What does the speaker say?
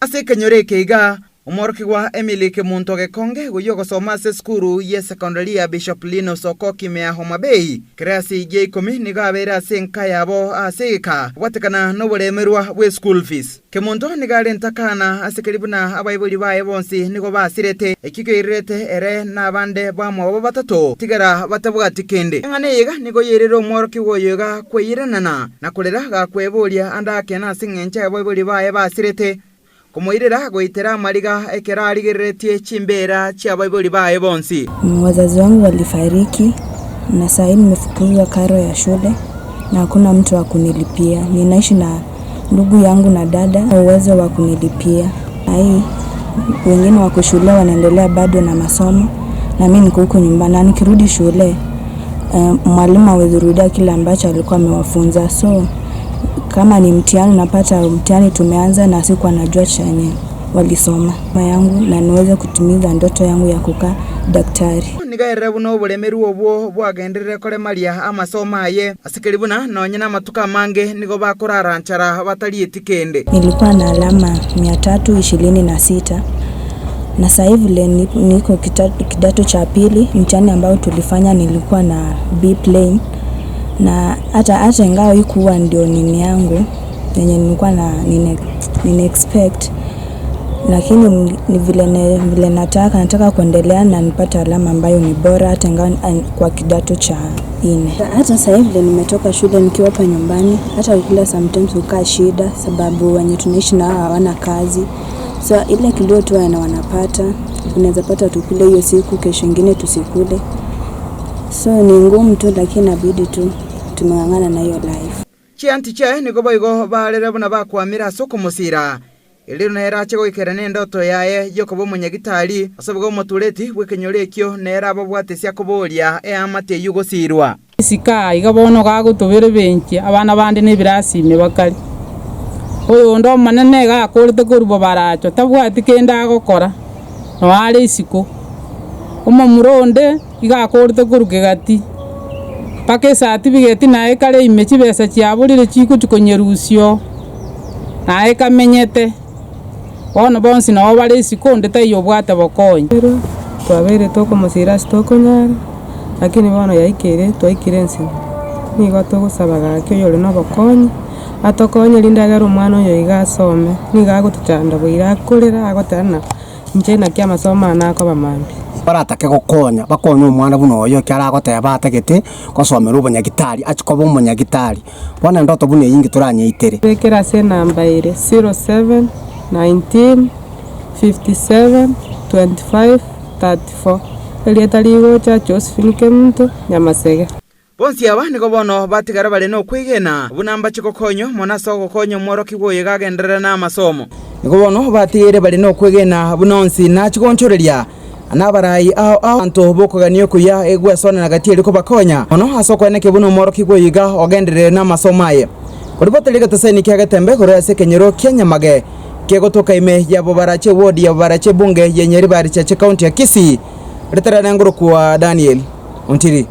Ase ekenyoro eke iga, omworokigwa Emily Kemunto Gekonge oyio ogosoma ase esukuru y'esekondari ya Bishop Linus Okoki ime ya Homa Bay, kerasi gia ikomi nigo abeire ase enka yabo ase egeka kobwatekana noboremerwa bw'eschool fees. Kemunto nigo are ntakana ase keria buna abaibori baye bonsi nigo basirete, ekio keirerete ere na abande bamwabo batato tigera batabwati kende. Eng'ana eye iga nigo yairire omworokigwa oyo iga kweiranana na korera gakweboria ande ake nase engencho y'abaibori baye basirete, komoirera goitera amariga ekero arigereretie chimbeera chi'abaibori baye bonsi. Wazazi wangu walifariki na saa hii nimefukuzwa karo ya shule na hakuna mtu wa kunilipia. Ninaishi na ndugu yangu na dada uwezo wa kunilipia. Saa hii wengine wako shule wanaendelea bado na masomo na mimi niko huku nyumbani na nikirudi shule mwalimu hawezi rudia kile ambacho alikuwa amewafunza so kama ni mtihani unapata mtihani tumeanza na sikuwa najua chenye walisoma yangu na niweze kutimiza ndoto yangu ya kukaa daktari. Nigo erere buna oboremerwa obwo bwagenderire koremaria amasomo aye, ase keria buna nonye namatuko amange nigo bakorara nchara batarieti kende. Nilikuwa na alama 326 na saa hii vile niko kidato cha pili, mtihani ambao tulifanya nilikuwa na B plain na hata hata ingawa haikuwa ndio nini yangu yenye nilikuwa na nina expect lakini ni vile, vile nataka nataka kuendelea na nipate alama ambayo ni bora hata ingawa kwa kidato cha nne. Hata sasa hivi vile nimetoka shule nikiwa hapa nyumbani, hata kukula sometimes hukaa shida sababu wenye tunaishi nao hawana kazi. So ile kidogo tu wanapata, unaweza pata tukule hiyo siku, kesho ingine tusikule. So ni ngumu tu lakini inabidi tu tumeng'ang'ana na hiyo life. Chianti chiaye nigo boigo barere buna bakwamire ase okomosira, erio nere ache goikerana endoto yaye y'okoba omonyagitari, ase obobe omotureti bw'ekenyoro ekio nere ababwatesie akoboria eamate eyio gosirwa. Isiko aa iga bono gagotobera ebenki, abana bande nebirasi ime bakare. Oyonde omonene iga akorete korwa bobaracho, tabwati kende agokora, noo are isiko. Omomura onde iga akorete korwa kegati, mpaka esatibigeti naye kare ime chibesa chiaborire chigochia konyerusia oo, naye kamenyete. Bono bonsi nabo bare isiko, onde taiyo obwate bokonyi. Twabeire tokomosira ase tokonyara, lakini bono yaikire twaikire ensinyo. Nigo togosaba gaki oyore na obokonyi, atokonye rinde agere omwana oyo iga asome, nigo agotochanda boira akorera agoteba ng'a inche naki amasomo ane akoba mambia. Baratake gokonya, bakonye omwana buna oyo ekiagera agoteba atagete gosomera obonyagitari, achie koba omonyagitari. Bono endoto buna eyio inki toranyeitere? Bekera ase enamba ere, 07 19 57 25 34. Erieta rigocha, Josephine Kemunto, Nyamasege. Bonsi aba nigo bono batigara bare nokwegena, buna mbache gokonywa mono ase ogokonya omworokigwa oyo iga agenderere namasomo. Nigo bono batigaire bare nokwegena buna onsi nachie gonchoreria nabarai ao ao abanto b'okogania okuya egwesonera gati erio kobakonya mono ase okoenekia buna omworokigwa oyo iga ogenderere namasomo aye. Koriboteri egetoseni kia Getembe korwa ase ekenyoro kia Nyamage kegotoka ime ya Bobarache ewodi ya Bobarache ebunge ya Nyaribari Chache county ya Kisii, ritararengorokwa Daniel Ontiri.